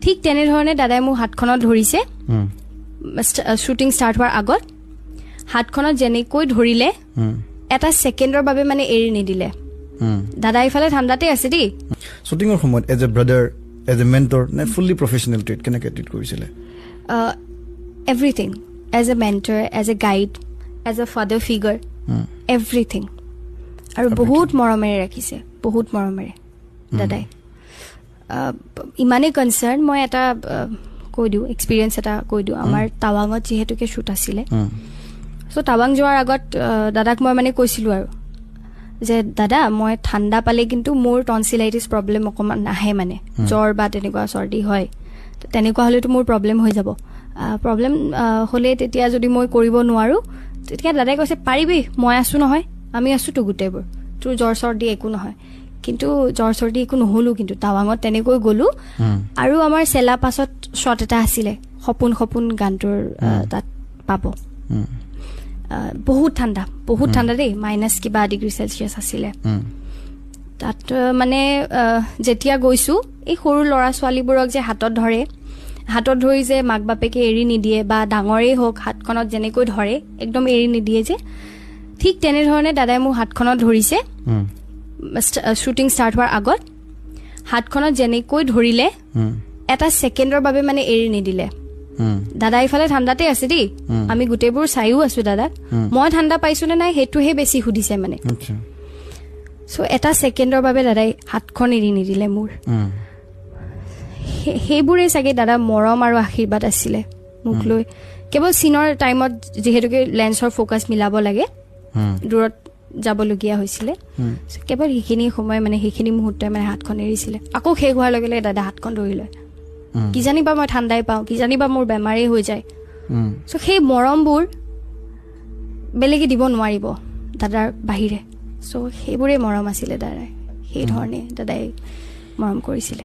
ঠিক তেনেধৰণে দাদাই মোৰ হাতখনত ধৰিছে। শ্বুটিং ষ্টাৰ্ট হোৱাৰ আগত হাতখনত যেনেকৈ ধৰিলে, এটা ছেকেণ্ডৰ বাবে মানে এৰি নিদিলে। দাদা ইফালে ঠাণ্ডাতে আছে দেই। শ্বুটিঙৰ সময়ত as a brother, as a mentor নে ফুল্লি প্ৰফেচনেল ট্ৰিট, কেনেকৈ ট্ৰিট কৰিছিলে? Everything, as a mentor, as a guide, as a father figure, everything. আৰু বহুত মৰমেৰে ৰাখিছে, বহুত মৰমেৰে দাদাই। ইমানেই কনচাৰ্ণ। মই এটা কৈ দিওঁ, এক্সপিৰিয়েঞ্চ এটা কৈ দিওঁ। আমাৰ টাৱাঙত যিহেতুকে শ্বুট আছিলে, চ' টাৱাং যোৱাৰ আগত দাদাক মই মানে কৈছিলোঁ আৰু যে দাদা, মই ঠাণ্ডা পালে কিন্তু মোৰ টনচিলাইটিছ প্ৰব্লেম অকণমান আহে, মানে জ্বৰ বা তেনেকুৱা চৰ্দি হয়। তেনেকুৱা হ'লেতো মোৰ প্ৰব্লেম হৈ যাব। প্ৰব্লেম হ'লে তেতিয়া যদি মই কৰিব নোৱাৰোঁ তেতিয়া? দাদাই কৈছে, পাৰিবি, মই আছোঁ নহয়, আমি আছোঁতো গোটেইবোৰ, তোৰ জ্বৰ চৰ্দি একো নহয়। কিন্তু জ্বৰ চৰ্দি একো নহ'লো, কিন্তু টাৱাঙত তেনেকৈ গ'লো। আৰু আমাৰ চেলা পাছত শ্বট এটা আছিলে, সপোন সপোন গানটোৰ তাত পাব। বহুত ঠাণ্ডা, বহুত ঠাণ্ডা দেই, মাইনাছ কিবা ডিগ্ৰী চেলচিয়াছ আছিলে। তাত মানে যেতিয়া গৈছোঁ, এই সৰু ল'ৰা ছোৱালীবোৰক যে হাতত ধৰে, হাতত ধৰি যে মাক বাপেকে এৰি নিদিয়ে, বা ডাঙৰেই হওক, হাতখনত যেনেকৈ ধৰে একদম এৰি নিদিয়ে যে, ঠিক তেনেধৰণে দাদাই মোৰ হাতখনত ধৰিছে। শ্বুটিং ষ্টাৰ্ট হোৱাৰ আগত হাতখনত যেনেকৈ ধৰিলে, এটা ছেকেণ্ডৰ বাবে মানে এৰি নিদিলে। দাদা ইফালে ঠাণ্ডাতে আছে দেই। আমি গোটেইবোৰ চাইও আছো দাদাক। মই ঠাণ্ডা পাইছো নে নাই সেইটোহে বেছি সুধিছে মানে। চ' এটা ছেকেণ্ডৰ বাবে দাদাই হাতখন এৰি নিদিলে মোৰ। সেইবোৰেই চাগে দাদা মৰম আৰু আশীৰ্বাদ আছিলে মোক লৈ। কেৱল চিনৰ টাইমত যিহেতুকে লেন্সৰ ফ'কাছ মিলাব লাগে, দূৰত যাবলগীয়া হৈছিলে, কেৱল সেইখিনি সময়, মানে সেইখিনি মুহূৰ্তই মানে হাতখন এৰিছিলে। আকৌ শেষ হোৱাৰ লগে লগে দাদা হাতখন ধৰি লয়। কিজানিবা মই ঠাণ্ডাই পাওঁ, কিজানিবা মোৰ বেমাৰেই হৈ যায়। চ' সেই মৰমবোৰ বেলেগে দিব নোৱাৰিব দাদাৰ বাহিৰে। চ' সেইবোৰেই মৰম আছিলে দাদাই, সেই ধৰণে দাদাই মৰম কৰিছিলে।